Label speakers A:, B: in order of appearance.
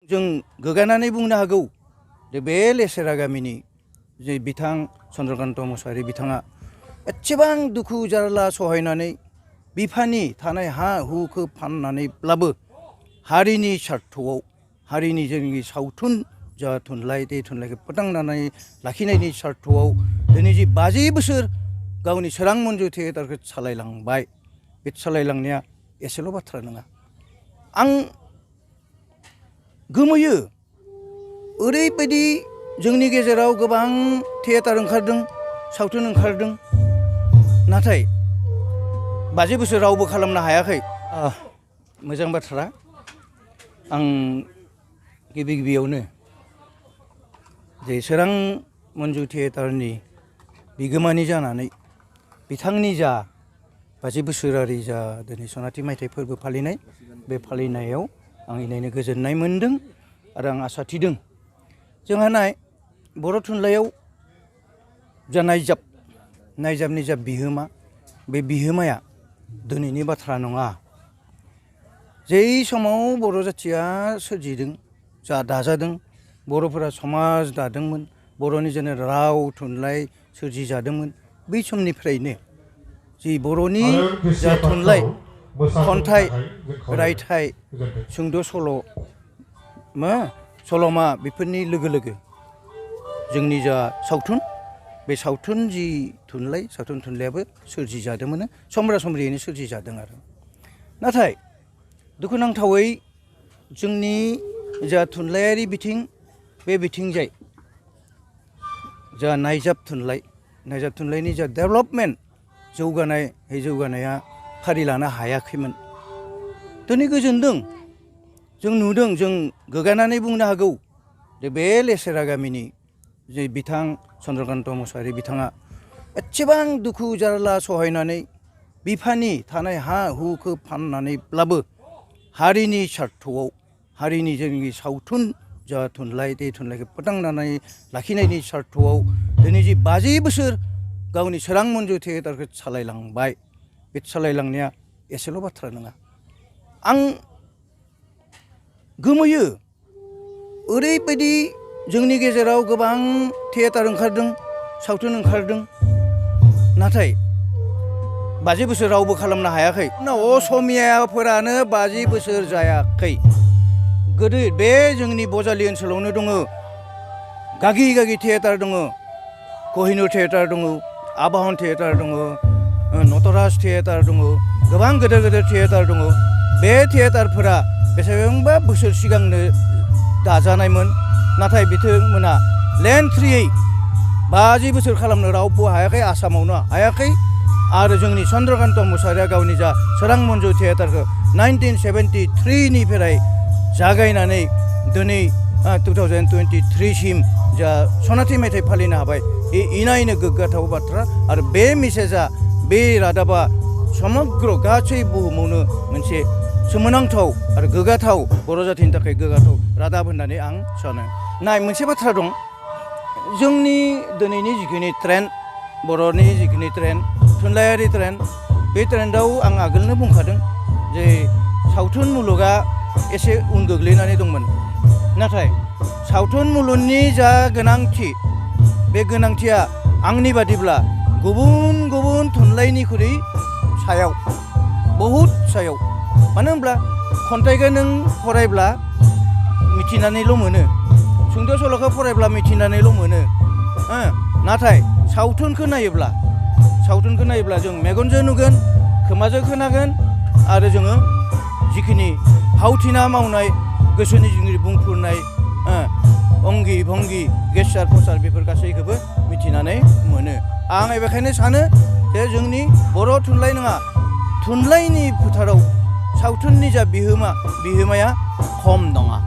A: जों गोगानानै बुंनो हागौ जे बे लेसेरा गामिनि जे बिथां चन्द्रकान्त मोसाहारि बिथाङा एसेबां दुखु जारला सहायनानै बिफानि थानाय हा हुखौ फाननानैब्लाबो हारिनि सार्थआव हारिनि जोंनि सावथुन जा थुनलाइ बे थुनलाइखौ फोथांनानै लाखिनायनि सार्थआव दिनै जि 50 बोसोर गावनि सोरां मन्जु थियेटारखौ सालायलांबाय। बे सालायलांनाया एसेल' बाथ्रा नङा। आं गोमोयो ओरैबायदि जोंनि गेजेराव गोबां थियेटार ओंखारदों, सावथुन ओंखारदों, नाथाय 50 बोसोर रावबो खालामनो हायाखै। मोजां बाथ्रा। आं गिबियावनो जे सोरां मन्जु थियेटारनि बिगोमानि जानानै बिथांनि जा 50 बोसोरारि जा दिनै सनाथि मायथाइ फोरबो फालिनाय बे फालिनायाव आं इनायनो गोजोननाय मोन्दों आरो आं आसा थिदों जोंहा बर' थुनलाइयाव जा नायजाबनि जा बिहोमा बे बिहोमाया दिनैनि बाथ्रा नङा। जै समाव बर' जाथिया सोरजिदों जा दाजादों बर'फोरा समाज दादोंमोन, बर'नि जेने राव थुनलाइ सोरजिजादोंमोन, बै समनिफ्रायनो जि बर'नि जा थुनलाइ खन्थाइ रायथाइ सुंद' सल' सल'मा बेफोरनि लोगो लोगो जोंनि जा सावथुन बे सावथुन जि थुनलाइ सावथुन थुनलाइयाबो सोरजिजादोंमोन, समब्रा समब्रियैनो सोरजिजादों आरो। नाथाय दुखुनांथावै जोंनि जा थुनलाइयारि बिथिं बे बिथिंजाय जा नायजाब थुनलाइनि जा डेभेलपमेन्ट जौगानाया फारि लानो हायाखैमोन। दिनै गोजोनदों, जों नुदों, जों गोगानानै बुंनो हागौ जे बे लेसेरा गामिनि जे बिथां चन्द्रकान्त मोसाहारि बिथाङा एसेबां दुखु जारला सहायनानै बिफानि थानाय हा हुखौ फाननानैब्लाबो हारिनि सार्थआव हारिनि जोंनि सावथुन जा थुनलाइ बे थुनलाइखौ फोथांनानै लाखिनायनि सार्थआव दिनै जि 50 बोसोर गावनि सोरां मन्जु थियेटारखौ सालायलांबाय। बे सालायलांनाया एसेल' बाथ्रा नङा। आं गोमोयो ओरैबायदि जोंनि गेजेराव गोबां थियेटार ओंखारदों, सावथुन ओंखारदों, नाथाय 50 बोसोर रावबो खालामनो हायाखै। असमियाफोरानो 50 बोसोर जायाखै। गोदो बे जोंनि बजालि ओनसोलावनो दङ गागि थियेटार दङ, कहिनुर थियेटार दङ, आबाहन थियेटार दङ, नटराज थियेटार दङ, गोबां गेदेर थियेटार दङ। बे थियेटारफोरा बेसेबांबा बोसोर सिगांनो दाजानायमोन, नाथाय बिथांमोना लेन्ड फ्रियै 50 बोसोर खालामनो रावबो हायाखै, आसामावनो हायाखै। आरो जोंनि चन्द्रकान्त मोसाहारिया गावनि जा सोरां मन्जु थियेटारखौ 1973 निफ्राय जागायनानै दिनै 2023 सिम जा सनाथि मायथाइ फालिनो हाबाय। इनायनो गोग्गाथाव बाथ्रा आरो बे मेसेजआ बे रादाबा समग्र गासै बुहुमावनो मोनसे सोमोनांथाव आरो गोग्गाथाव बर' जाथिनि थाखाय गोग्गाथाव रादाब होननानै आं सानो। मोनसे बाथ्रा दं, जोंनि दिनैनि जिखिनि ट्रेन्ड, बर'नि जिखिनि ट्रेन्ड, थुनलाइयारि ट्रेन्ड, बे ट्रेन्डआव आं आगोलनो बुंखादों जे सावथुन मुलुगा एसे उन गोग्लैनानै दंमोन। नाथाय सावथुन मुलुगनि जा गोनांथि, बे गोनांथिया आंनि बादिब्ला गुबुन थुनलाइनिख्रुइ सायाव, बहुद सायाव। मानो होनब्ला खन्थाइखौ नों फरायब्ला मिथिनानैल' मोनो, सुंद' सल'खौ फरायब्ला मिथिनानैल' मोनो, नाथाय सावथुनखौ नायोब्ला जों मेगनजों नुगोन, खोमाजों खोनागोन आरो जोङो जिखिनि फावथिना मावनाय, गोसोनि जिखिनि बुंफुरनाय अंगि भंगि गेसार पसार बेफोर गासैखौबो मिथिनानै मोनो। आं बेखायनो सानो जे जोंनि बर' थुनलाइ नङा, थुनलाइनि फोथाराव सावथुननि जा बिहोमाया खम नङा।